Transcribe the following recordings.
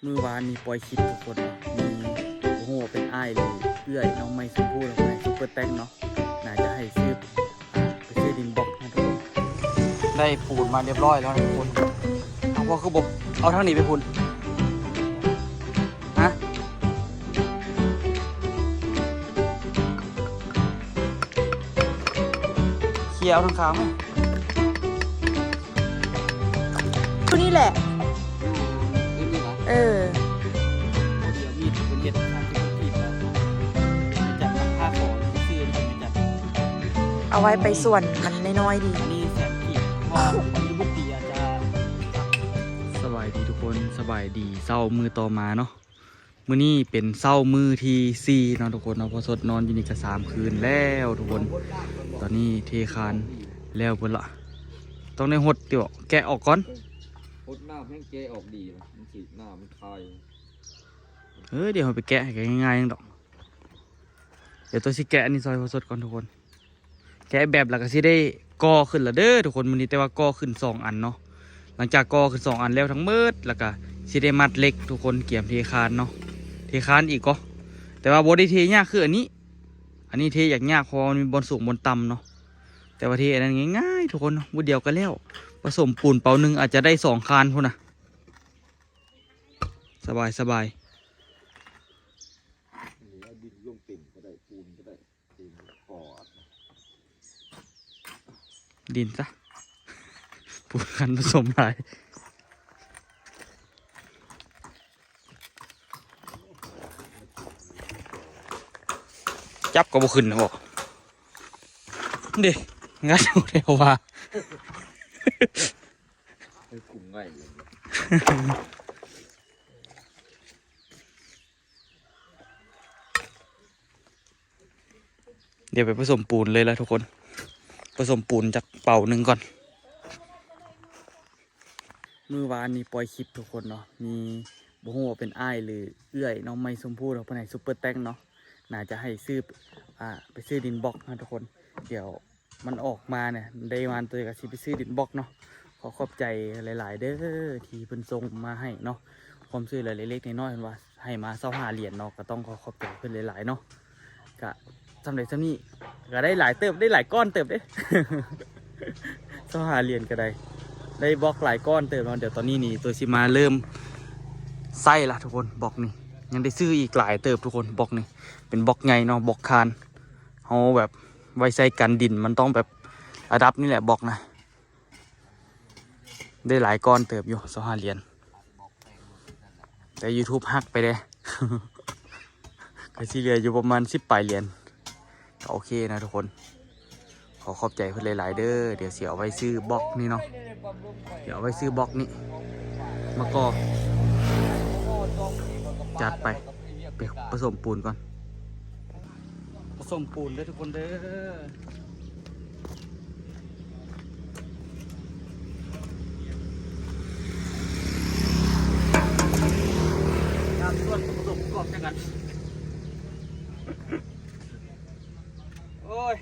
ມື້ວານນີ້ປ່ອຍຄລິບທຸກຄົນເນາະ ມີ ບໍ່ຮູ້ວ່າເປັນອ້າຍ ຫຼື ເອື້ອຍນ້ອງໄມ້ຊົມພູ ແລ້ວກໍໃຫ້ຊຸບເປີແຕັງເນາະ ໜ້າຈະໃຫ້ຊື້ ອ່າ ໄປຊື້ດິນບລັອກເນາະທຸກຄົນ. ໄດ້ປູນມາຮຽບຮ້ອຍແລ້ວນະທຸກຄົນ. ເອົາ ພໍ່ຄືບໍ່ເອົາທາງນີ້ໄປພຸ້ນ? ຮະ? ເຄຍເອົາທາງຂ້າງໄປ. ຕົວນີ້ແຫຼະ ເອີ ເອົາໄວ້ໄປສວນມັນນ້ອຍໆດີ. ສະບາຍດີທຸກຄົນ ສະບາຍດີເຊົ້າມື້ຕໍ່ມາເນາະ. ມື້ນີ້ເປັນເຊົ້າມື້ທີສີ່ເນາະທຸກຄົນເນາະ. ພໍ່ສົດນອນຢູ່ນີ້ກໍສາມຄືນແລ້ວທຸກຄົນ. ຕອນນີ້ເທຄານແລ້ວເບິດລະ ຕ້ອງໄດ້ຫົດຕິ ແກະອອກກ່ອນ. ຫົດນ້ຳແຮງແກະອອກດີນະ ມັນຊິນ້ຳມັນຄາຍ. ເອີ ດຽວເຮົາໄປແກະໃຫ້ງ່າຍໆດອກ. ດຽວໂຕຊິແກະອັນນີ້ຊ່ອຍພໍ່ສົດກ່ອນທຸກຄົນ. ແກະແບບແລ້ວກໍຊິໄດ້ກໍ່ຂຶ້ນລະເດີທຸກຄົນ ມື້ນີ້. ແຕ່ວ່າກໍ່ຂຶ້ນສອງອັນເນາະ. ຫຼັງຈາກກໍ່ຂຶ້ນສອງອັນແລ້ວທັງໝົດ ແລ້ວກໍຊິໄດ້ມັດເຫຼັກທຸກຄົນ ກຽມເທຄານເນາະ. ເທຄານອີກກໍ ແຕ່ວ່າບໍ່ໄດ້ເທຍາກຄືອັນນີ້. ອັນນີ້ເທຢາກຍາກ ເພາະວ່າມັນມີບ່ອນສູງບ່ອນຕ່ຳເນາະ. ແຕ່ວ່າເທອັນນັ້ນງ່າຍໆທຸກຄົນເນາະ ມື້ດຽວກໍແລ້ວ. ປະສົມປູນເປົາໜຶ່ງອາດຈະໄດ້ສອງຄານພຸ້ນນະ. ສະບາຍໆ. ນີ້ເອົາດິນລົງເຕັມກໍໄດ້ ປູນກໍໄດ້ ເຕັມກໍອັດ ດິນຊະ ປູນຄັນປະສົມຫຼາຍ ຈັບກໍບໍ່ຂຶ້ນນະບໍ ເດ້ ງັດຢູ່ແລ້ວວ່າ ເອີ ກຸມໄວ້ເລີຍ. ດຽວໄປປະສົມປູນເລີຍລະທຸກຄົນ ປະສົມປູນຈັກເປົາໜຶ່ງກ່ອນ. ມື້ວານນີ້ປ່ອຍຄລິບທຸກຄົນເນາະ ມີ ບໍ່ຮູ້ວ່າເປັນອ້າຍ ຫຼື ເອື້ອຍນ້ອງໄມ້ຊົມພູເນາະ ເພິ່ນໃຫ້ຊຸບເປີແຕັງເນາະ ໜ້າຈະໃຫ້ຊື້ ອ່າ ໄປຊື້ດິນບລັອກເນາະທຸກຄົນ. ດຽວ ມັນອອກມານີ້ ໄດ້ປະມານໂຕ ກໍຊິໄປຊື້ດິນບລັອກເນາະ. ຂໍຂອບໃຈຫຼາຍໆເດີ ທີ່ເພິ່ນສົ່ງມາໃຫ້ເນາະ ຄວາມຊ່ວຍເຫຼືອເລັກໆນ້ອຍໆ ເພິ່ນວ່າໃຫ້ມາຊາວຫ້າຫຼຽນເນາະ ກໍຕ້ອງຂໍຂອບໃຈເພິ່ນຫຼາຍໆເນາະ. ກະສ່ຳໃດສ່ຳນີ້ ກະໄດ້ຫຼາຍເຕີບ ໄດ້ຫຼາຍກ້ອນເຕີບເດ້ ຊາວຫ້າຫຼຽນກໍໄດ້ ໄດ້ບລັອກຫຼາຍກ້ອນເຕີບເນາະ. ດຽວຕອນນີ້ນີ້ ໂຕຊິມາເລີ່ມໃຊ້ລະທຸກຄົນ ບລັອກນີ້ ຍັງໄດ້ຊື້ອີກຫຼາຍເຕີບທຸກຄົນ. ບລັອກນີ້ເປັນບລັອກໃຫຍ່ເນາະ ບລັອກຄານ ເຮົາແບບໄວ້ໃຊ້ກັນດິນ ມັນຕ້ອງແບບລະດັບນີ້ແຫຼະບລັອກນະ. ໄດ້ຫຼາຍກ້ອນເຕີບຢູ່ ຊາວຫ້າຫຼຽນ ແຕ່ YouTube ຫັກໄປເດ້ ກໍຊິເຫຼືອຢູ່ປະມານສິບປາຍຫຼຽນ ກໍໂອເຄນະທຸກຄົນ. ຂໍຂອບໃຈເພິ່ນຫຼາຍໆເດີ ດຽວຊິເອົາໄວ້ຊື້ບລັອກນີ້ເນາະ ດຽວເອົາໄວ້ຊື້ບລັອກນີ້ມາກໍ່. ຈັດໄປ ໄປປະສົມປູນກ່ອນ ປະສົມປູນເດີທຸກຄົນເດີ. ງາມສ່ວນປະສົມປະກອບຈັງນັ້ນ ໂອ້ຍ.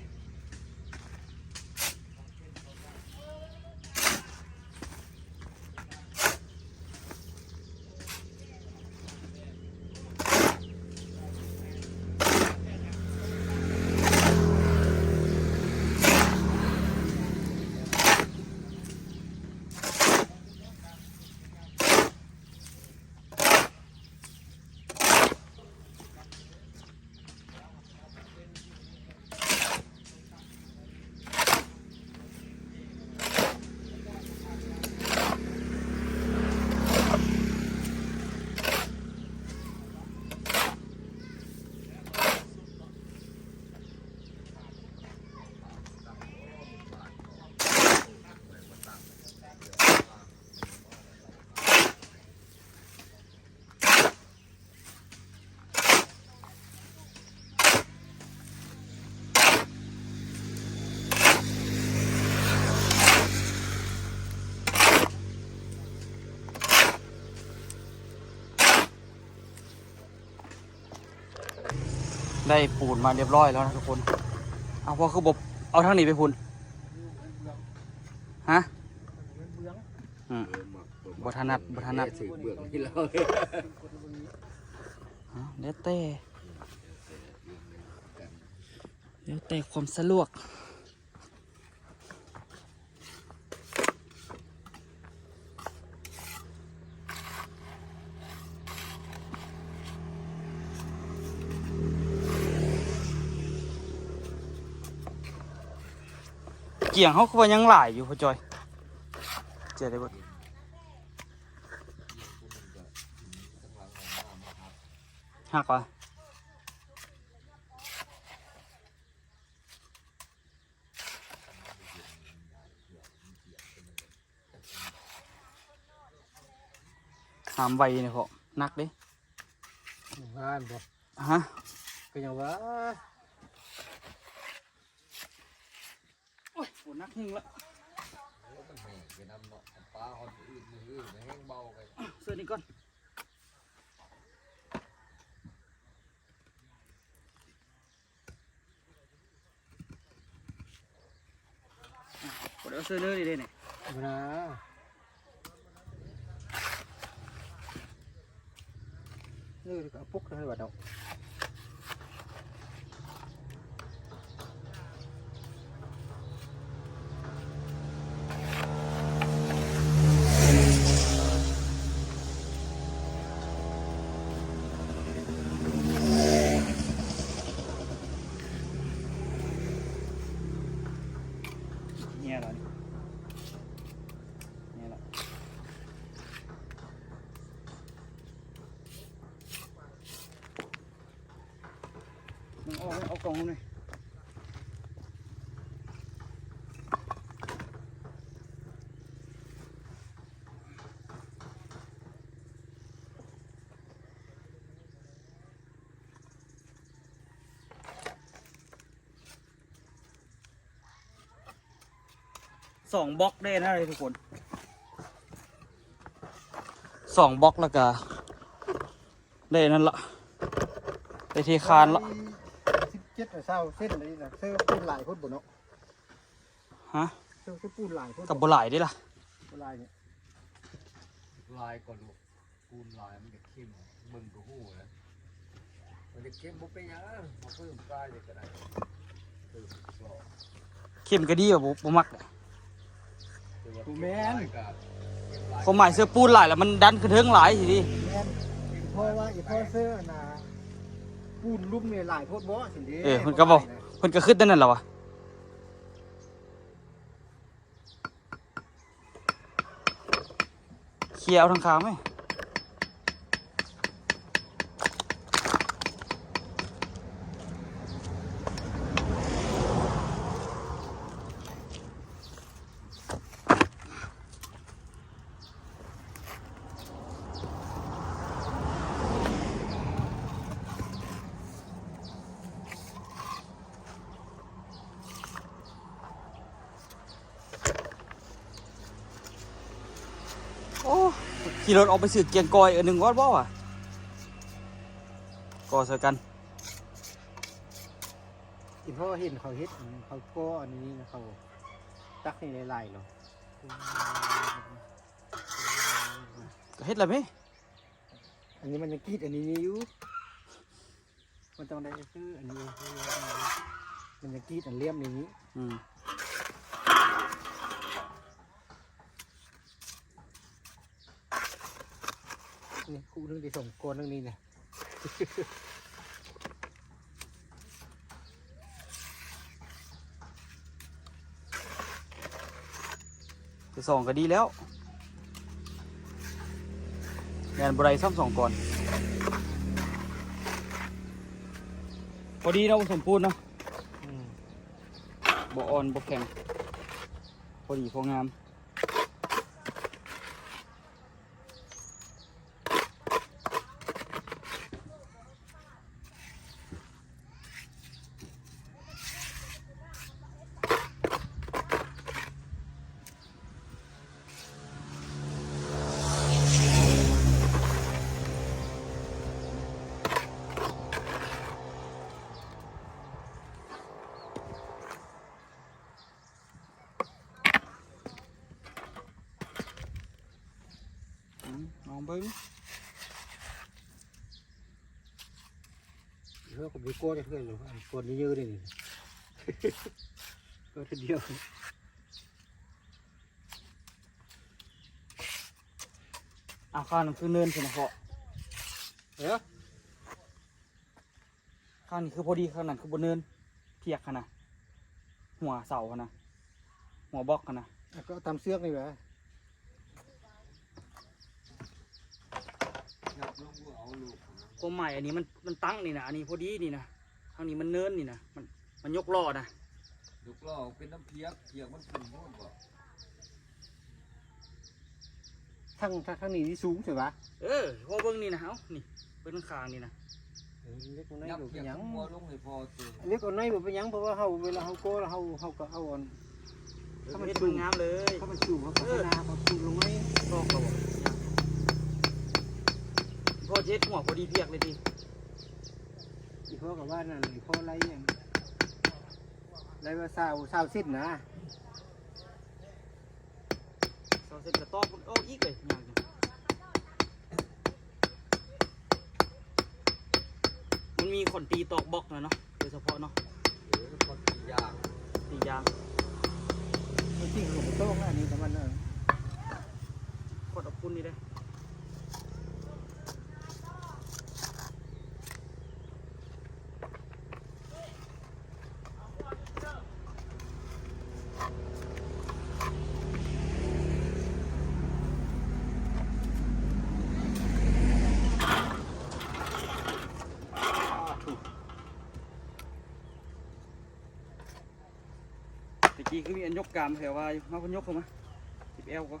ໄດ້ປູນມາຮຽບຮ້ອຍແລ້ວນະທຸກຄົນ. ເອົາ ພໍ່ຄືບໍ່ເອົາທາງນີ້ໄປພຸ້ນ? ຮະ? ອືມ ບໍ່ ຖະໜັດ ບໍ່ຖະໜັດ ຖືກເບື້ອງໃຫ້ລາວ ເອົ້າ ແລ້ວແຕ່ ແລ້ວແຕ່ຄວາມສະດວກ. ກຽງເຮົາຄືວ່າຍັງຫຼາຍຢູ່ພໍ່ຈ້ອຍ ເຈື່ອໄດ້ເບິດ ຫັກວະ. ຫາມໄວນີ້ເພາະ ໜັກເດ້ ຫາມບໍ່ ຮະ ກໍຍັງວ່າ ໂອ້ຍ ໂຫ ໜັກແຮງລະ ໂອ້ ມັນແຫ້ງໄປນຳເນາະ ປາຮອດມື້ອື່ນ ມື້ອື່ນແຮງເບົາໄປ ເຊີນນີ້ກ່ອນ. ບໍ່ໄດ້ເອົາເສື້ອເນີນີ້ເດ້ນີ້ ບໍ່ນາ ເນີກໍເອົາປົກໃສ່ວັດເອົາ. ເຫື່ອລະ ເຫື່ອລະ. ມັນອອກ ເອົາກ່ອງນີ້ ສອງບລັອກໄດ້ນະທຸກຄົນ ສອງບລັອກແລ້ວກະໄດ້ນັ້ນລະ ໄດ້ເທຄານລະ ສິບເຈັດ ຊາວເຊັນໄດ້ນະ ເຊີປູນຫຼາຍໂພດບໍ່ເນາະ ຮະ ເຊີປູນຫຼາຍໂພດ ກໍບໍ່ຫຼາຍເດ້ລະ ບໍ່ຫຼາຍນີ້ ຫຼາຍກວ່າລູກ ປູນຫຼາຍມັນຈະເຄັມ ເບິ່ງກໍຮູ້ແລ້ວ ມັນຈະເຄັມບໍ່ເປັນຫຍັງ ເຮົາເພີ່ມກາຍເລີຍກໍໄດ້ ເພີ່ມອີກຮອບ ເຄັມກໍດີ ບໍ່ ບໍ່ມັກແຫຼະ ແຕ່ວ່າ ບໍ່ແມ່ນ ເຄັມຫຼາຍກໍ ຄວາມໝາຍເຊີປູນຫຼາຍແລ້ວມັນດັນຂຶ້ນເທິງຫຼາຍຊີ້ ແມ່ນ ເພາະວ່າອີ່ພໍ່ເຊີອັນນ່າ ປູນລຸ່ມນີ້ຫຼາຍໂພດບໍ່ຊີ້ເດ້ ເອີ ເພິ່ນກໍເວົ້າ ເພິ່ນກໍຄິດແນວນັ້ນລະວະ. ເຄຍເອົາທາງຂ້າງໄໝ? ໂອ້ ຂີ່ລົດອອກໄປຊື້ກຽງກ້ອຍອັນໜຶ່ງກ່ອນບໍ່ວະ ກໍໃສ່ກັນ ອີ່ພໍ່ເຫັນເຂົາເຮັດ ເຂົາກໍອັນນີ້ນະ ເຂົາຕັກໃຫ້ຫຼາຍໆເນາະ ກໍເຮັດລະເມ ອັນນີ້ມັນຍັງກຣີດອັນນີ້ຢູ່. ມັນຕ້ອງໄດ້ຄືອັນນີ້ ມັນຍັງກຣີດອັນຫຼ່ຽມນີ້ ອືມ ນີ້ຄູ່ໜຶ່ງໄດ້ສອງກ້ອນໜຶ່ງນີ້ນະ. ໄດ້ສອງກໍດີແລ້ວ ແມ່ນບໍ່ໄດ້ຊ້ຳສອງກ້ອນ ພໍດີເນາະ ສົມບູນເນາະ ອືມ ບໍ່ອ່ອນບໍ່ແຂງ ພໍດີພໍງາມ. ໂ ເຮົາກໍບໍ່ກົວຈັກເທື່ອດອກ ກົວເຍີະໆນີ້ ກົວເທື່ອດຽວ. ອ້າວ ຂ້າງນັ້ນຄືເນີນພຸ້ນນະພໍ່. ເອີ ຂ້າງນີ້ຄືພໍດີ ຂ້າງນັ້ນຄືບໍ່ເນີນ ພຽກຫັ້ນນະ ຫົວເສົາຫັ້ນນະ ຫົວບລັອກຫັ້ນນະ. ກໍຕາມເຊືອກນີ້ແຫຼະ. ຄວາມໝາຍອັນນີ້ມັນ ມັນຕັ້ງນີ້ນະ ອັນນີ້ພໍດີນີ້ນະ ທາງນີ້ມັນເນີນນີ້ນະ ມັນ ມັນຍົກລໍ້ນະ ຍົກລໍ້ເປັນນ້ຳພຽກ ພຽກມັນຂຶ້ນໂພດບໍ? ທາງ ທາງນີ້ນີ້ສູງໃຊ່ຫວາ? ເອີ ພໍເບິ່ງນີ້ນະ ເອົາ ນີ້ ເບິ່ງຂ້າງນີ້ນະ. ເອີ ເລັກນ້ອຍບໍ່ເປັນຫຍັງ ເລັກນ້ອຍບໍ່ເປັນຫຍັງ ເພາະວ່າເຮົາ ເວລາເຮົາກໍ່ແລ້ວ ເຮົາ ເຮົາກໍເອົາອັນ ເອີ ເຮັດມັນງາມເລີຍ ຖ້າມັນສູງ ເຮົາກໍເອົາໜ້າເຮົາປູນລົງໜ້ອຍ ຕອກແລ້ວບໍ່? ພໍເຮັດຫົວພໍດີພຽກເລີຍຕິ. ອີ່ພໍ່ກໍວ່ານັ້ນ ອີ່ພໍ່ໄລ່ອັນ ໄລ່ວ່າຊາວ ຊາວເຊັນນະ. ຊາວເຊັນກໍຕອກມັນອອກອີກເລີຍ ຍາກຢູ່. ມັນມີຄົນຕີຕອກບລັອກນະເນາະ ໂດຍສະເພາະເນາະ. ເອີ ຄົນຕີຢາງ ຕີຢາງ ມັນຕີກໍບໍ່ຕອກນະ ອັນນີ້ກໍມັນ ເອີ ຄົນເອົາປຸ້ນນີ້ເດ້. ແຕ່ກີ້ຄືມີອັນຍົກກາມແຖວວ່າຢູ່ ມາເພິ່ນຍົກເຂົ້າມາ ເຈັບແອວກໍ.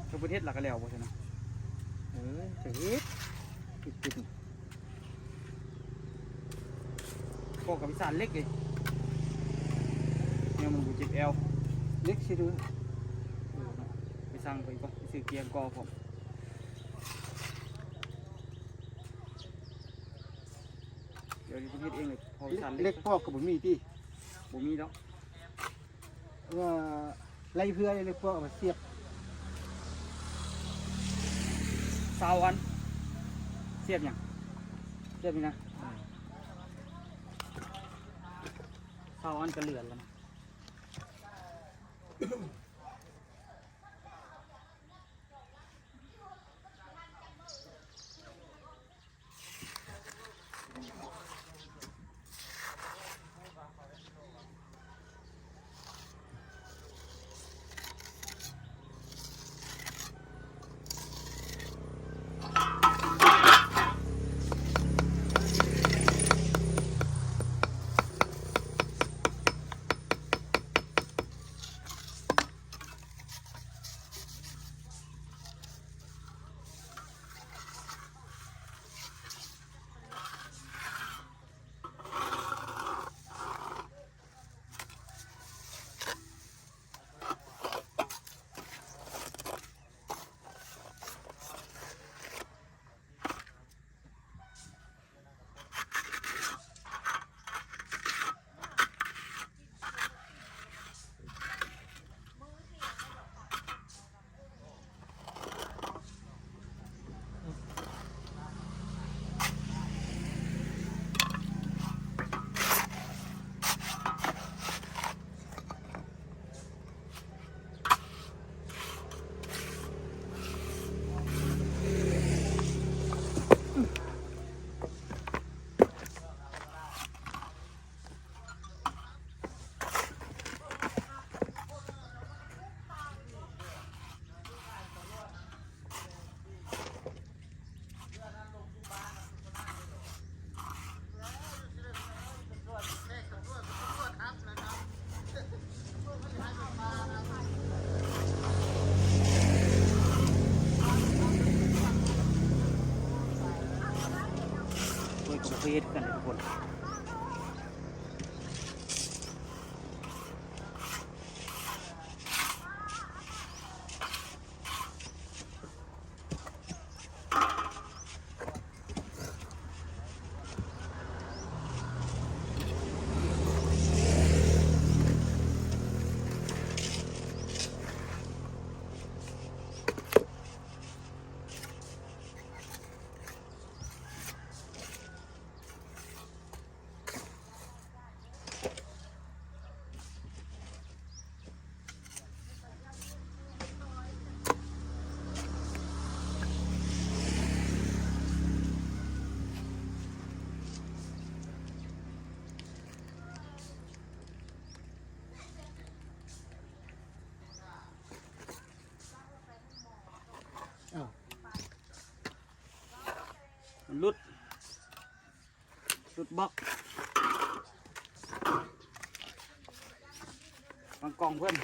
ກໍບໍ່ເຮັດລະກໍແລ້ວບໍ່ຊັ້ນນະ. ເອີ ກໍເຮັດ ເຮັດເປັນ ກໍກັບວິສານເຫຼັກເດ້ ແນວມັນບໍ່ເຈັບແອວ ເຫຼັກຊິດູ. ເອີ ໄປສັ່ງເພິ່ນກ່ອນ ໄປຊື້ກຽງກໍພ້ອມ. ດຽວນີ້ເພິ່ນເຮັດເອງເລີຍ ພໍວິສານເຫຼັກ ເຫຼັກປອກກໍບໍ່ມີຕິ? ບໍ່ມີດອກ. ວ່າໄລ່ເພື່ອເລີຍ ພວກເອົາມາສຽບ ຊາວອັນ ສຽບຫຍັງ? ສຽບນີ້ນະ ຊາວອັນກໍເຫຼືອແລ້ວນະ. ໂອ້ຍ ກໍບໍ່ເຄີຍເຮັດຄືກັນເດ້ທຸກຄົນ. ໂ ຫຼຸດ ຫຼຸດບລັອກ ວາງກ່ອງເພິ່ນ.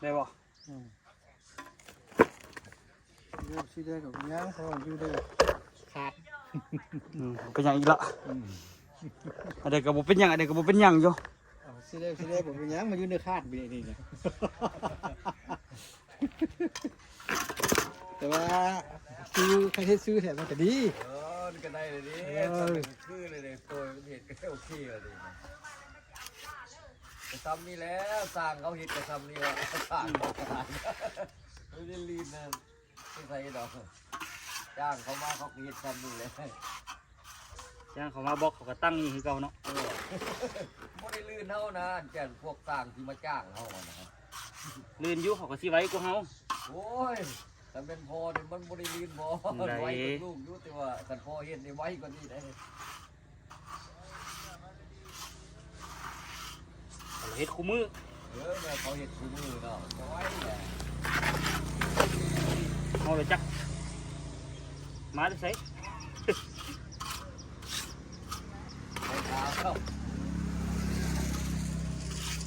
ໄດ້ບໍ່? ອືມ ຢູ່ສີແດງກໍເປັນຫຍັງ ເພາະວ່າຢູ່ໄດ້ຂາດ. ອືມ ເປັນຫຍັງອີກລະ? ອືມ ອັນໃດກໍບໍ່ເປັນຫຍັງ ອັນໃດກໍບໍ່ເປັນຫຍັງຢູ່. ເອົາ ສີແດງ ສີແດງບໍ່ເປັນຫຍັງ ມາຢູ່ໃນຂາດນີ້ ນີ້ນະ. ແຕ່ວ່າຊື່ ຄັນເຮັດຊື່ແທ້ມັນກໍດີ. ເອີ ມັນກໍໄດ້ແລ້ວເດ້. ເອີ ຄືເລີຍເດ້ ໂຕຍມັນເຮັດກໍໂອເຄແລ້ວເດ້. ກໍຊ່ຳນີ້ແຫຼະ ຊ່າງເຂົາເຮັດກໍຊ່ຳນີ້ແຫຼະ ຊ່າງເຂົາກໍໄດ້ ບໍ່ໄດ້ລີ້ນນະ ບໍ່ໃສ່ດອກ ຈ້າງເຂົາມາເຂົາກໍເຮັດຊ່ຳນີ້ແຫຼະ. ຈ້າງເຂົາມາບລັອກເຂົາກໍຕັ້ງນີ້ຄືເກົ່າເນາະ. ເອີ ບໍ່ໄດ້ລື່ນເຮົານະ ອັນແກ່ນພວກຊ່າງທີ່ມາຈ້າງເຮົານະ ລື່ນຢູ່ ເຂົາກໍຊິໄວກວ່າເຮົາ. ໂອ້ຍ ຄັນແມ່ນພໍ່ນີ້ມັນບໍ່ໄດ້ລື່ນບໍ? ໄວກວ່າລູກຢູ່ ແຕ່ວ່າຄັນພໍ່ເຮັດນີ້ໄວກວ່ານີ້ໄດ໋. ເຂົາເຮັດຄູ່ມື້. ເອີ ແມ່ນເຂົາເຮັດຄູ່ມື້ເນາະ ບໍ່ໄວແຫຼະ. ເຮົາລະຈັກມາແຕ່ໃສ? ໄປຫາເຂົາ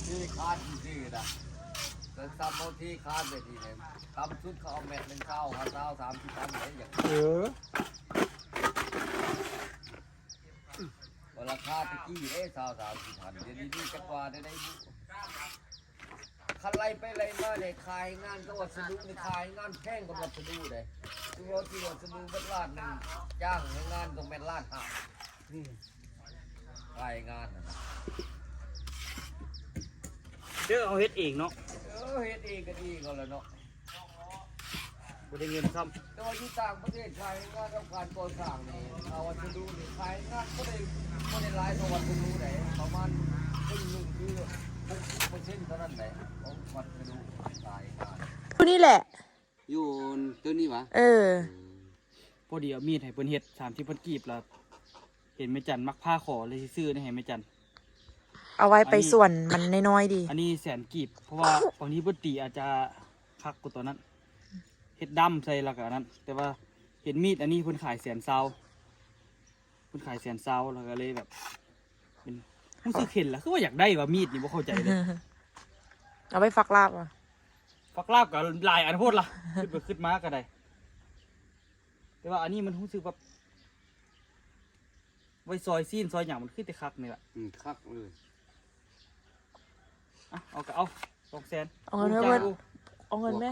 ທີ່ຄານຊື່ໆນະ ແຕ່ຊ່ຳເຮົາທີ່ຄານແບບນີ້ແຫຼະ ຕ່ຳສຸດເຂົາເອົາແມັດໜຶ່ງຊາວ ຊາວ ສາມສິບພັນເດ້. ເອີ ວ່າລາຄາແຕ່ກີ້ເດ້ ຊາວ ສາມສິບພັນ ດຽວນີ້ຈັກວ່າໄດ້ໄດ້ບຸ. ຄັນໄລ່ໄປໄລ່ມາໄດ້ ຄ່າແຮງງານກັບວັດສະດຸນີ້ ຄ່າແຮງງານແພງກວ່າວັດສະດຸເດ້. ຄືວ່າທີ່ວັດສະດຸເບິດລ້ານໜຶ່ງ ຈ້າງແຮງງານຕ້ອງແມ່ນລ້ານຫ້າ. ອືມ ຄ່າແຮງງານນະ ເດີ ເຮົາເຮັດເອງເນາະ. ເອີ ເຮັດເອງກໍດີກວ່າແລ້ວເນາະ. ບໍ່ໄດ້ເງິນຊ້ຳ. ແຕ່ວ່າຢູ່ຕ່າງປະເທດ ຂາຍງານກັບການກໍ່ສ້າງນີ້ ຄ່າວັດສະດຸນີ້ ຂາຍງານບໍ່ໄດ້ ບໍ່ໄດ້ຫຼາຍເທົ່າວັດສະດຸໃດ ປະມານເຄິ່ງໜຶ່ງຄືຫົກສິບເປີເຊັນເທົ່ານັ້ນແຫຼະ ຂອງວັດສະດຸຂາຍງານ. ຜູ້ນີ້ແຫຼະ ຢູ່ຕົວນີ້ຫວາ? ເອີ ເອີ ພໍດີເອົາມີດໃຫ້ເພິ່ນເຮັດ ສາມສິບພັນກີບ ລະເຫັນແມ່ຈັນມັກພາຂໍ ເລີຍຊິຊື້ນີ້ໃຫ້ແມ່ຈັນ. ເອົາໄວ້ໄປ ອັນນີ້ ສວນມັນນ້ອຍໆດີ. ອັນນີ້ແສນກີບ ເພາະວ່າບາງທີເພິ່ນຕີອາດຈະຄັກກວ່າຕົວນັ້ນ ເຮັດດຳໃສ່ແລ້ວກໍອັນນັ້ນ. ແຕ່ວ່າເຫັນມີດອັນນີ້ເພິ່ນຂາຍແສນຊາວ ເພິ່ນຂາຍແສນຊາວ ແລ້ວກໍເລີຍແບບເປັນ ຮູ້ສຶກເຫັນແລ້ວຄືວ່າຢາກໄດ້ວ່າມີດນີ້ ບໍ່ເຂົ້າໃຈເລີຍ. ເອົາໄວ້ຟັກລາບຫວາ? ຟັກລາບກໍຫຼາຍອັນໂພດລະ ຄິດໄປຄິດມາກໍໄດ້. ແຕ່ວ່າອັນນີ້ມັນຮູ້ສຶກແບບ ໄວ້ຊອຍຊີ້ນຊອຍຫຍັງ ມັນຄືແຕ່ຄັກນີ້ລະ. ອືມ ຄັກເລີຍ. ອ່ະ ເອົາກໍເອົາ ສອງແສນ ເອົາເງິນມາເບິດ ເອົາເງິນແມ້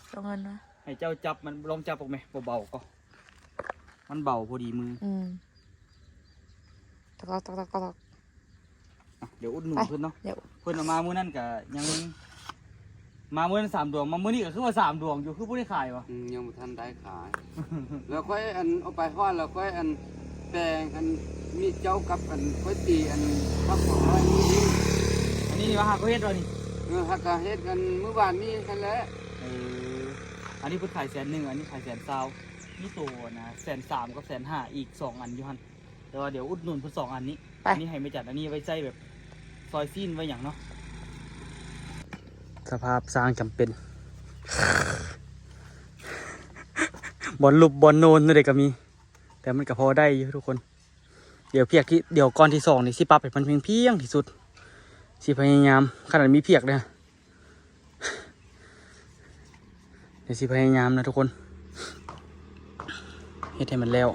ເອົາເງິນມາ. ໃຫ້ເຈົ້າຈັບມັນ ລອງຈັບອອກແມ້ ເບົາໆກໍ ມັນເບົາພໍດີມື. ອືມ ຕອກໆໆໆ. ອ່ະ ດຽວອຸດໜູນເພິ່ນເນາະ. ເພິ່ນເອົາມາມື້ນັ້ນກະຍັງ ມາມື້ນັ້ນສາມດວງ ມາມື້ນີ້ກະຄືວ່າສາມດວງຢູ່ ຄືບໍ່ໄດ້ຂາຍຫວາ? ອືມ ຍັງບໍ່ທັນໄດ້ຂາຍ. ແລ້ວຂ້ອຍອັນເອົາໄປຮອດ ແລ້ວຂ້ອຍອັນແປງອັນມີດເຈົ້າກັບອັນຂ້ອຍຕີອັນພັກຂອງນ້ອຍນີ້. ອັນນີ້ວ່າຫາກໍເຮັດແລ້ວນີ້. ເອີ ຫາກະເຮັດອັນມື້ວານນີ້ຫັ້ນແຫຼະ. ເອີ ອັນນີ້ເພິ່ນຂາຍແສນໜຶ່ງ ອັນນີ້ຂາຍແສນຊາວ ມີໂຕນະແສນສາມກັບແສນຫ້າ ອີກສອງອັນຢູ່ຫັ້ນ. ແຕ່ວ່າດຽວອຸດໜູນເພິ່ນສອງອັນນີ້. ໄປ ອັນນີ້ໃຫ້ແມ່ຈັນ ອັນນີ້ໄວ້ໃຊ້ແບບຊອຍຊີ້ນໄວ້ຫຍັງເນາະ. ສະພາບສ້າງຈຳເປັນ ບ່ອນຫຼຸບບ່ອນໂນນແນວໃດກໍມີ ແຕ່ມັນກໍພໍໄດ້ຢູ່ທຸກຄົນ. ດຽວພຽກທີ່ ດຽວກ້ອນທີສອງນີ້ຊິປັບໃຫ້ມັນພຽງໆທີ່ສຸດ ຊິພະຍາຍາມ ຂະໜາດມີພຽກເດ້. ດຽວຊິພະຍາຍາມນະທຸກຄົນ ເຮັດໃຫ້ມັນແລ້ວ.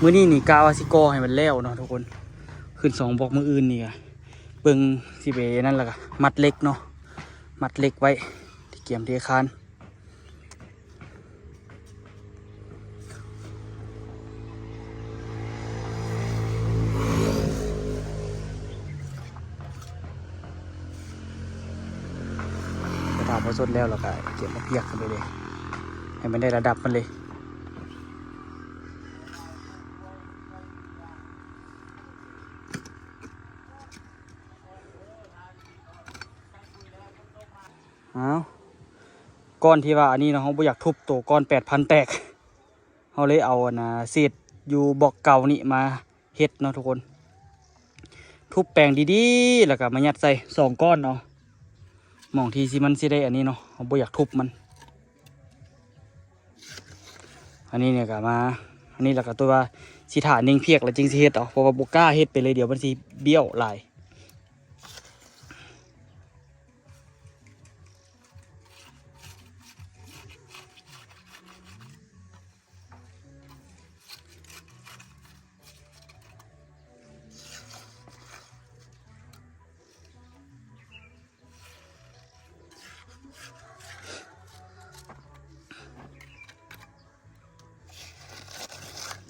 ມື້ນີ້ນີ້ກະວ່າຊິກໍ່ໃຫ້ມັນແລ້ວເນາະທຸກຄົນ. ຂຶ້ນສອງບລັອກ ມື້ອື່ນນີ້ກະເບິ່ງຊິໄປນັ້ນ ແລ້ວກະມັດເຫຼັກເນາະ ມັດເຫຼັກໄວ້ ທີ່ກຽມເທຄານ. ຖ້າພໍສົດແລ້ວ ແລ້ວກະກຽມເອົາພຽກຂຶ້ນໄປເລີຍ ໃຫ້ມັນໄດ້ລະດັບມັນເລີຍ. ກ້ອນທີ່ວ່າອັນນີ້ເນາະ ເຮົາບໍ່ຢາກທຸບໂຕກ້ອນແປດພັນແຕກ ເຮົາເລີຍເອົາອັນນ່າເສດຢູ່ບລັອກເກົ່ານີ້ມາເຮັດເນາະທຸກຄົນ. ທຸບແປງດີໆ ແລ້ວກໍມາຍັດໃສ່ສອງກ້ອນເອົາ ໝ່ອງທີ່ຊິມັນຊິໄດ້ອັນນີ້ເນາະ ເຮົາບໍ່ຢາກທຸບມັນ. ອັນນີ້ນີ້ກໍມາ ອັນນີ້ແລ້ວກໍຕົວວ່າຊິຖ້າເນັ່ງພຽກແລ້ວຈຶ່ງຊິເຮັດເອົາ ເພາະວ່າບໍ່ກ້າເຮັດໄປເລີຍ ດຽວມັນຊິບ້ຽວຫຼາຍ.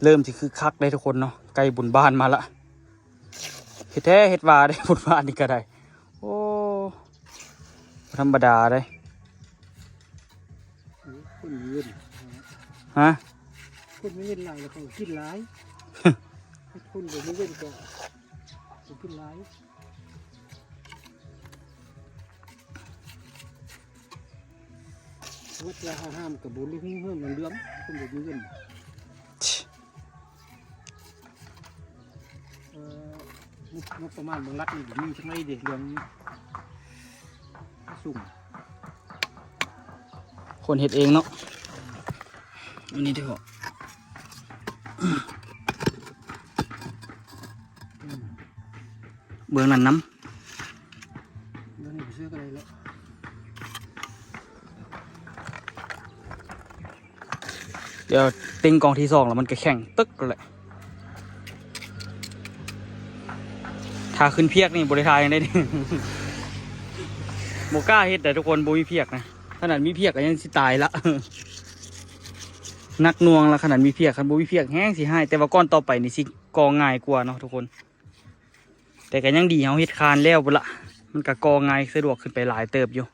ເລີ່ມຊິຄຶກຄັກເດ້ທຸກຄົນເນາະ ໃກ້ບຸນບ້ານມາລະ. ເຮັດແທ້ເຮັດວ່າເດ້ ບຸນບ້ານນີ້ກໍໄດ້. ໂອ້ ບໍ່ທຳມະດາເດ້. ຄົນມີເງິນ ຮະ? ຄົນມີເງິນຫຼາຍແລ້ວເຂົາກໍກິນຫຼາຍ. ຄົນບໍ່ມີເງິນກໍບໍ່ກິນຫຼາຍ. ວັດລະຫ້າມກໍບໍ່ຮູ້ເລື່ອງເລື່ອງ ຄົນບໍ່ມີເງິນ. ເອີ ງົບປະມານເມືອງລັດນີ້ບໍ່ມີຈັກໜ້ອຍເດ້ ເລື່ອງສູງ. ຄົນເຮັດເອງເນາະ ອັນນີ້ເດ້. ເບື້ອງນັ້ນນຳ ດຽວເຕັງກ້ອນທີສອງແລ້ວມັນກໍແຂງຕຶກແລ້ວແຫຼະ. ຖ້າຂຶ້ນພຽກນີ້ບໍ່ໄດ້ຖ່າຍຫຍັງເດ້ ບໍ່ກ້າເຮັດເດ້ທຸກຄົນ ບໍ່ມີພຽກນະ. ຂະໜາດມີພຽກກໍຍັງຊິຕາຍລະ ໜັກໜ່ວງລະ. ຂະໜາດມີພຽກ ຄັນບໍ່ມີພຽກແຮງຊິຮ້າຍ. ແຕ່ວ່າກ້ອນຕໍ່ໄປນີ້ຊິກໍ່ງ່າຍກວ່າເນາະທຸກຄົນ. ແຕ່ກໍຍັງດີເຮົາເຮັດຄານແລ້ວພຸ້ນລະ ມັນກໍກໍ່ງ່າຍສະດວກຂຶ້ນໄປຫຼາຍເຕີບຢູ່.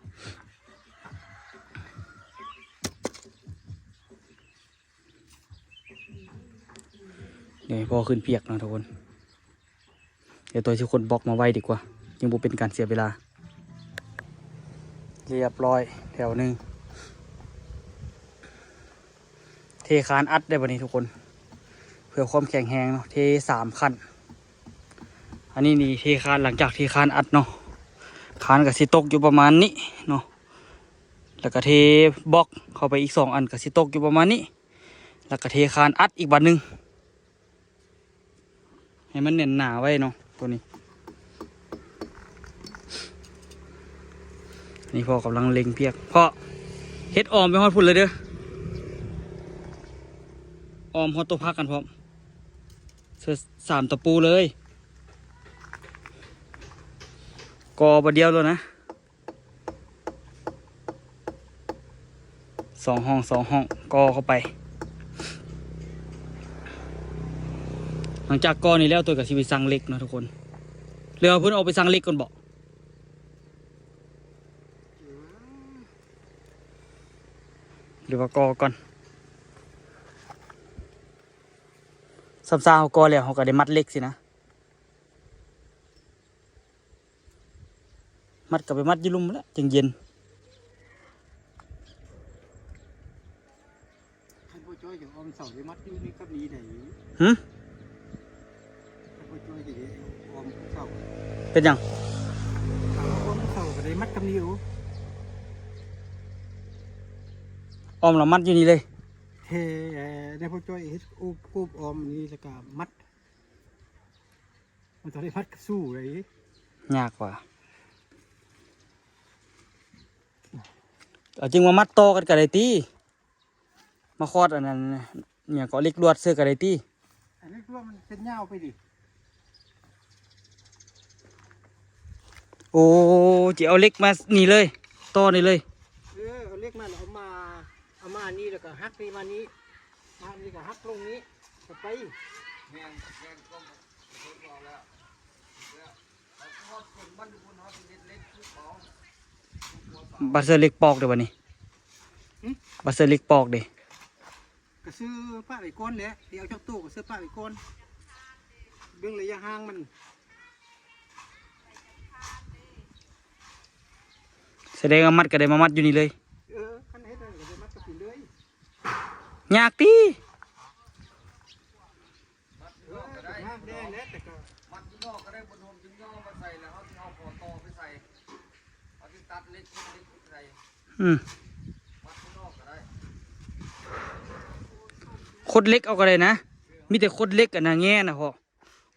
ດຽວໃຫ້ພໍ່ຂຶ້ນພຽກເນາະທຸກຄົນ. ດຽວໂຕຊິຂົນບລັອກມາໄວ້ດີກວ່າ ຈຶ່ງບໍ່ເປັນການເສຍເວລາ. ຮຽບຮ້ອຍແຖວໜຶ່ງ ເທຄານອັດໄດ້ບັດນີ້ທຸກຄົນ ເພື່ອຄວາມແຂງແຮງເນາະ. ເທສາມຂັ້ນ. ອັນນີ້ນີ້ເທຄານ ຫຼັງຈາກເທຄານອັດເນາະ ຄານກໍຊິຕົກຢູ່ປະມານນີ້ເນາະ. ແລ້ວກໍເທບລັອກເຂົ້າໄປອີກສອງອັນ ກໍຊິຕົກຢູ່ປະມານນີ້. ແລ້ວກໍເທຄານອັດອີກບາດໜຶ່ງ ໃຫ້ມັນແໜ້ນໜາໄວ້ເນາະ ໂຕນີ້. ນີ້ພໍ່ກຳລັງເລັ່ງພຽກ. ພໍ່ ເຮັດອ້ອມໄປຮອດພຸ້ນເລີຍເດີ ອ້ອມຮອດໂຕພັກຫັ້ນພ້ອມ. ເສີດສາມຕະປູເລີຍ ກໍ່ບາດດຽວໂລດນະ. ສອງຫ້ອງ ສອງຫ້ອງ ກໍ່ເຂົ້າໄປ. ຫຼັງຈາກກໍ່ນີ້ແລ້ວ ໂຕກໍຊິໄປສັ່ງເຫຼັກເນາະທຸກຄົນ. ຫຼືວ່າເພິ່ນອອກໄປສັ່ງເຫຼັກກ່ອນບໍ? ຫຼືວ່າກໍ່ກ່ອນ? ສ່ຳຊາເຮົາກໍ່ແລ້ວ ເຮົາກໍໄດ້ມັດເຫຼັກຊີ້ນະ. ມັດກໍໄປມັດຢູ່ລຸ່ມແຫຼະ ຈັ່ງເຢັນ. ຄັນພໍ່ຈ້ອຍຈະອ້ອມເສົາໄດ້ມັດຢູ່ນີ້ກັບນີ້ໄດ໋. ຫື? ຄັນພໍ່ຈ້ອຍຈະໄດ້ອ້ອມເສົາ ເປັນຫຍັງ? ອ້ອມເສົາກໍໄດ້ມັດກັບນີ້ໂອ. ອ້ອມແລ້ວມັດຢູ່ນີ້ເລີຍ. ເທ ໃຫ້ພໍ່ຈ້ອຍເຮັດໂອບ ໂອບອ້ອມນີ້ ແລ້ວກໍມັດ. ມັນຕ້ອງໄດ້ມັດກັບຊູໄດ໋. ຍາກວ່າ. ເອົາຈຶ່ງມາມັດຕໍ່ກັນກໍໄດ້ຕິ. ມາຄອດອັນນັ້ນ ຫຍັງເກາະ ເຫຼັກລວດເສີກະໄດ້ຕິ. ອັນເຫຼັກລວດມັນເສັ້ນຍາວໄປດິ. ໂອ້ ຊິເອົາເຫຼັກມານີ້ເລີຍ ຕໍ່ນີ້ເລີຍ. ເອີ ເອົາເຫຼັກມາແລ້ວເອົາມາ ເອົາມານີ້ ແລ້ວກໍຫັກນີ້ມານີ້ ມານີ້ກໍຫັກລົງນີ້ ກໍໄປ. ແມ່ນ ແມ່ນ ບັດເສີເຫຼັກປອກເດ້ບັດນີ້. ຫຶ? ບັດເສີເຫຼັກປອກເດ້. ກໍຊື້ປະໄວ້ກ່ອນແຫຼະ ຊິເອົາຈັກໂຕກໍຊື້ປະໄວ້ກ່ອນ ເບິ່ງໄລຍະຫ່າງມັນ. ສະແດງວ່າມັດກໍໄດ້ມາມັດຢູ່ນີ້ເລີຍ. ເອີ ຄັນ ຍາກຕິ. ອືມ ຂົດເຫຼັກເອົາກໍໄດ້ນະ ມີແຕ່ຂົດເຫຼັກອັນນະແງ່ນະພໍ່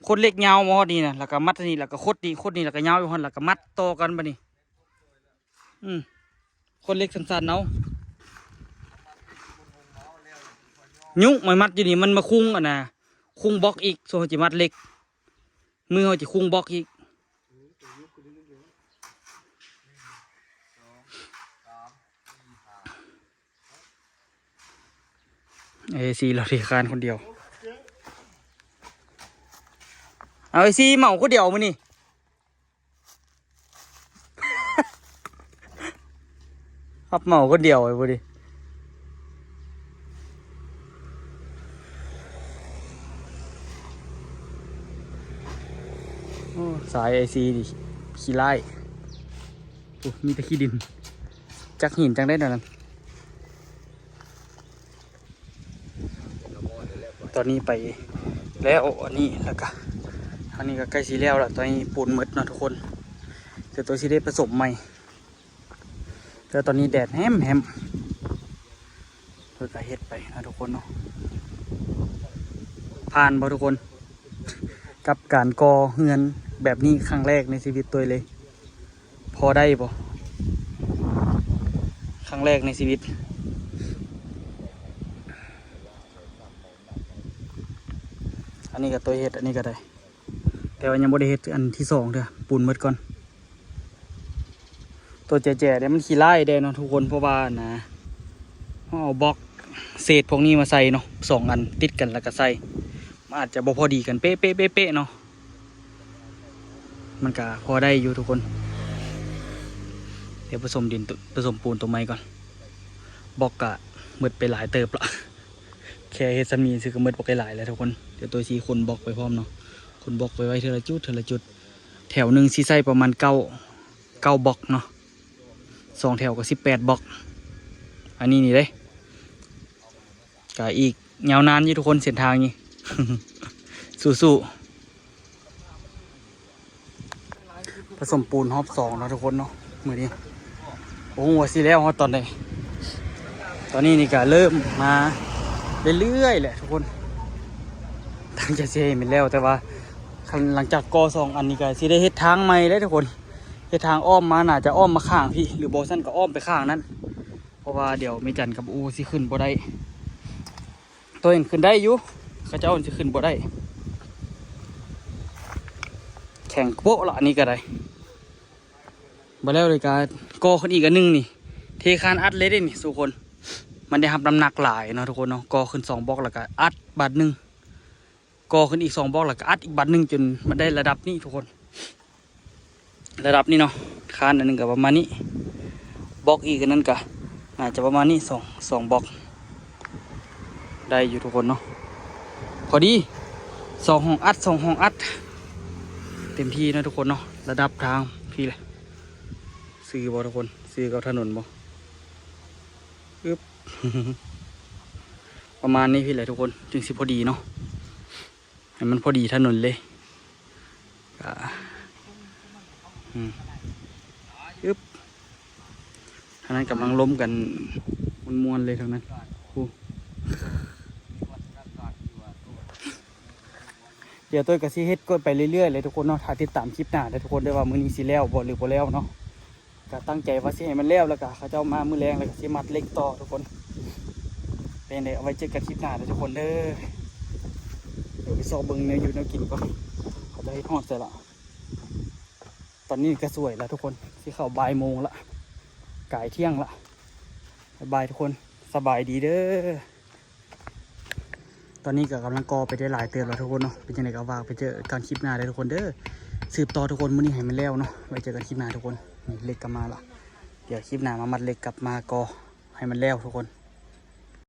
ຂົດເຫຼັກຍາວມາຮອດນີ້ນະ ແລ້ວກໍມັດອັນນີ້ ແລ້ວກໍຂົດນີ້ ຂົດນີ້ ແລ້ວກໍຍາວຢູ່ຫັ້ນ ແລ້ວກໍມັດຕໍ່ກັນບາດນີ້. ອືມ ຂົດເຫຼັກສັ້ນໆເອົາ ຍຸກໄມ້ມັດຢູ່ນີ້ ມັນມາຄຸງອັນນະ ຄຸງບລັອກອີກ ສ່ວນເຮົາຈະມັດເຫຼັກ ມືເຮົາຈະຄຸງບລັອກອີກ. ເອຊີ ລາວເທຄານຄົນດຽວ ເອົາ ເອຊີ ເໝົາຄົນດຽວມື້ນີ້ ຮັບເໝົາຄົນດຽວໄອ້ຜູ້ນີ້. ໂອ້ ສາຍເອຊີນີ້ຂີ້ຮ້າຍ ໂອ້ ມີແຕ່ຂີ້ດິນ ຈັກຫີນຈັ່ງໃດແນວນັ້ນ. ຕອນນີ້ໄປແລ້ວອັນນີ້ ແລ້ວກະທາງນີ້ກໍໃກ້ຊິແລ້ວລະ ຕອນນີ້ປູນໝົດເນາະທຸກຄົນ ດຽວໂຕຊິໄດ້ປະສົມໃໝ່. ແຕ່ຕອນນີ້ແດດແຮມໆ ເພິ່ນກະເຮັດໄປເນາະທຸກຄົນເນາະ. ຜ່ານບໍ່ທຸກຄົນ ກັບການກໍ່ເຮືອນແບບນີ້ ຄັ້ງແລກໃນຊີວິດໂຕເລີຍ. ພໍໄດ້ບໍ່? ຄັ້ງແລກໃນຊີວິດ. ອັນນີ້ກໍຕົວເຮັດ ອັນນີ້ກໍໄດ້ ແຕ່ວ່າຍັງບໍ່ໄດ້ເຮັດອັນທີສອງເທື່ອ ປູນໝົດກ່ອນ. ຕົວແຈໆເດ ມັນຂີ້ຮ້າຍເດເນາະທຸກຄົນ ເພາະວ່ານະ ເຮົາເອົາບລັອກເສດພວກນີ້ມາໃສ່ເນາະ ສອງອັນຕິດກັນແລ້ວກໍໃສ່ ມັນອາດຈະບໍ່ພໍດີກັນເປະໆໆເນາະ. ມັນກະພໍໄດ້ຢູ່ທຸກຄົນ ດຽວປະສົມດິນ ປະສົມປູນຕົວໃໝ່ກ່ອນ. ບລັອກກະໝົດໄປຫຼາຍເຕີບລະ ແຄ່ເຮັດຊ່ຳນີ້ຊື່ກະໝົດບັກຫຼາຍແລ້ວທຸກຄົນ. ດຽວໂຕຊິຂົນບລັອກໄປພ້ອມເນາະ ຂົນບລັອກໄປໄວ້ເທື່ອລະຈຸດ ເທື່ອລະຈຸດ. ແຖວໜຶ່ງຊິໃຊ້ປະມານເກົ້າ ເກົ້າບລັອກເນາະ ສອງແຖວກໍສິບແປດບລັອກ. ອັນນີ້ນີ້ເດ້ ກະອີກຍາວນານຢູ່ທຸກຄົນ ເສັ້ນທາງນີ້ ສູ້ໆ. ປະສົມປູນຮອບສອງເນາະທຸກຄົນເນາະ ມື້ນີ້ ບໍ່ຮູ້ວ່າຊິແລ້ວຮອດຕອນໃດ. ຕອນນີ້ນີ້ກະເລີ່ມມາເລື້ອຍໆແຫຼະທຸກຄົນ ຕັ້ງໃຈຊິໃຫ້ມັນແລ້ວ ແຕ່ວ່າຄັນຫຼັງຈາກກໍ່ສອງອັນນີ້ກະຊິໄດ້ເຮັດທາງໃໝ່ແລ້ວທຸກຄົນ. ເຮັດທາງອ້ອມມາ ໜ້າຈະອ້ອມມາຂ້າງພີ້ ຫຼືບໍ່ຊັ້ນກໍອ້ອມໄປຂ້າງນັ້ນ ເພາະວ່າດຽວແມ່ຈັນກັບອູຊິຂຶ້ນບໍ່ໄດ້. ໂຕເອງຂຶ້ນໄດ້ຢູ່ ເຂົາເຈົ້າຊິຂຶ້ນບໍ່ໄດ້ ແຂງໂປະລະ ອັນນີ້ກໍໄດ້. ບໍ່ແລ້ວເລີຍກະກໍ່ຂຶ້ນອີກອັນໜຶ່ງນີ້ ເທຄານອັດເລີຍເດ້ນີ້ທຸກຄົນ. ມັນໄດ້ຮັບນ້ຳໜັກຫຼາຍເນາະທຸກຄົນເນາະ ກໍ່ຂຶ້ນສອງບລັອກ ແລ້ວກະອັດບາດໜຶ່ງ ກໍ່ຂຶ້ນອີກສອງບລັອກ ແລ້ວກະອັດອີກບາດໜຶ່ງ ຈົນມັນໄດ້ລະດັບນີ້ທຸກຄົນ. ລະດັບນີ້ເນາະ ຄານອັນໜຶ່ງກະປະມານນີ້ ບລັອກອີກອັນນັ້ນກະໜ້າຈະປະມານນີ້ ສອງ ສອງບລັອກ ໄດ້ຢູ່ທຸກຄົນເນາະ. ພໍດີ ສອງຫ້ອງອັດ ສອງຫ້ອງອັດ ເຕັມທີ່ເນາະທຸກຄົນເນາະ. ລະດັບທາງພີ້ແຫຼະ ຊື່ບໍ່ທຸກຄົນ ຊື່ກັບຖະໜົນບໍ່? ອຶບ ປະມານນີ້ພີ້ແຫຼະທຸກຄົນ ຈຶ່ງຊິພໍດີເນາະ. ໃຫ້ມັນພໍດີຖະໜົນເລີຍ ກະ ອືມ ອຶບ ທາງນັ້ນກຳລັງລົມກັນມ່ວນໆເລີຍ ທາງນັ້ນ ໂອ້ ດຽວໂຕຍກະຊິເຮັດກວດໄປເລື້ອຍໆເລີຍທຸກຄົນເນາະ. ຖ້າຕິດຕາມຄລິບໜ້າເດີທຸກຄົນເດີ ວ່າມື້ນີ້ຊິແລ້ວບໍ່ ຫຼືບໍ່ແລ້ວເນາະ. ກະຕັ້ງໃຈວ່າຊິໃຫ້ມັນແລ້ວ ແລ້ວກະເຂົາເຈົ້າມາມື້ແລງ ແລ້ວກະຊິມັດເຫຼັກຕໍ່ທຸກຄົນ. ເປັນໃດ ເອົາໄວ້ເຈີກັນຄລິບໜ້າເດີທຸກຄົນເດີ. ດຽວໄປຊອກເບິ່ງແນວຢູ່ແນວກິນກ່ອນ ເຂົາເຈົ້າເຮັດຮອດໃສລະ. ຕອນນີ້ກະສວຍລະທຸກຄົນ ຊິເຂົ້າບ່າຍໂມງລະ ກາຍທ່ຽງລະ. ບາຍບາຍທຸກຄົນ ສະບາຍດີເດີ. ຕອນນີ້ກໍກຳລັງກໍ່ໄປໄດ້ຫຼາຍເຕີບແລ້ວທຸກຄົນເນາະ. ເປັນຈັ່ງໃດກໍຝາກໄປເຈີກັນຄລິບໜ້າເດີທຸກຄົນເດີ. ສືບຕໍ່ທຸກຄົນ ມື້ນີ້ໃຫ້ມັນແລ້ວເນາະ. ໄວ້ເຈີກັນຄລິບໜ້າທຸກຄົນ. ນີ້ເຫຼັກກໍມາລະ. ດຽວຄລິບໜ້າມາມັດເຫຼັກກັບມາກໍ່ໃຫ້ມັນແລ້ວທຸກຄົນ.